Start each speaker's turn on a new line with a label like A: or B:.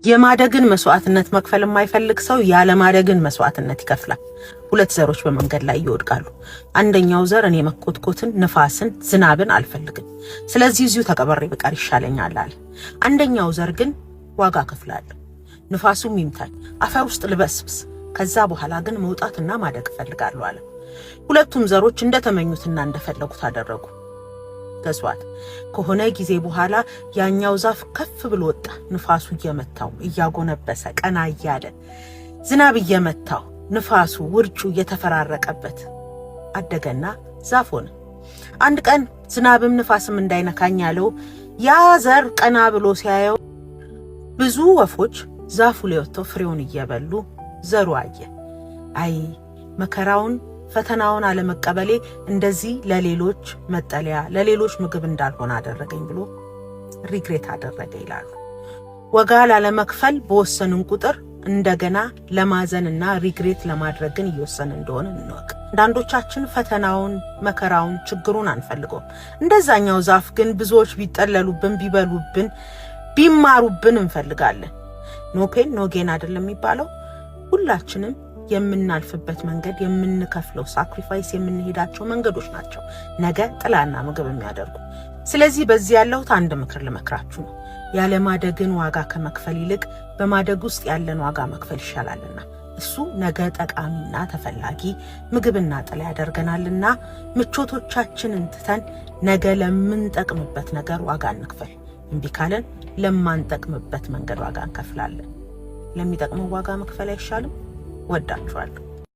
A: የማደግን መስዋዕትነት መክፈል የማይፈልግ ሰው ያለማደግን መስዋዕትነት ይከፍላል። ሁለት ዘሮች በመንገድ ላይ ይወድቃሉ። አንደኛው ዘር እኔ መኮትኮትን፣ ንፋስን፣ ዝናብን አልፈልግም፣ ስለዚህ እዚሁ ተቀብሬ ብቀር ይሻለኛል አለ። አንደኛው ዘር ግን ዋጋ እከፍላለሁ፣ ንፋሱም ይምታኝ፣ አፈር ውስጥ ልበስብስ፣ ከዛ በኋላ ግን መውጣትና ማደግ እፈልጋለሁ አለ። ሁለቱም ዘሮች እንደተመኙትና እንደፈለጉት አደረጉ። Guess what፣ ከሆነ ጊዜ በኋላ ያኛው ዛፍ ከፍ ብሎ ወጣ። ንፋሱ እየመታው እያጎነበሰ ቀና እያለ፣ ዝናብ እየመታው፣ ንፋሱ ውርጩ እየተፈራረቀበት አደገና ዛፍ ሆነ። አንድ ቀን ዝናብም ንፋስም እንዳይነካኝ ያለው ያ ዘር ቀና ብሎ ሲያየው ብዙ ወፎች ዛፉ ላይ ወጥተው ፍሬውን እየበሉ ዘሩ አየ። አይ፣ መከራውን ፈተናውን አለመቀበሌ እንደዚህ ለሌሎች መጠለያ፣ ለሌሎች ምግብ እንዳልሆነ አደረገኝ ብሎ regret አደረገ ይላሉ። ዋጋ ላለመክፈል በወሰንን ቁጥር እንደገና ለማዘንና regret ለማድረግ ግን እየወሰንን እንደሆነ እንወቅ። አንዳንዶቻችን ፈተናውን፣ መከራውን፣ ችግሩን አንፈልገውም። እንደዛኛው ዛፍ ግን ብዙዎች ቢጠለሉብን፣ ቢበሉብን፣ ቢማሩብን እንፈልጋለን። No pain, no gain አይደለም የሚባለው? ሁላችንም የምናልፍበት መንገድ፣ የምንከፍለው sacrifice፣ የምንሄዳቸው መንገዶች ናቸው ነገ ጥላና ምግብ የሚያደርጉ። ስለዚህ በዚህ ያለሁት አንድ ምክር ልመክራችሁ ነው። ያለማደግን ዋጋ ከመክፈል ይልቅ በማደግ ውስጥ ያለን ዋጋ መክፈል ይሻላልና፣ እሱ ነገ ጠቃሚና ተፈላጊ ምግብና ጥላ ያደርገናልና ምቾቶቻችንን ትተን ነገ ለምንጠቅምበት ነገር ዋጋ እንክፈል። እምቢ ካለን ለማንጠቅምበት መንገድ ዋጋ እንከፍላለን። ለሚጠቅመው ዋጋ መክፈል አይሻልም? ወዳችኋለሁ።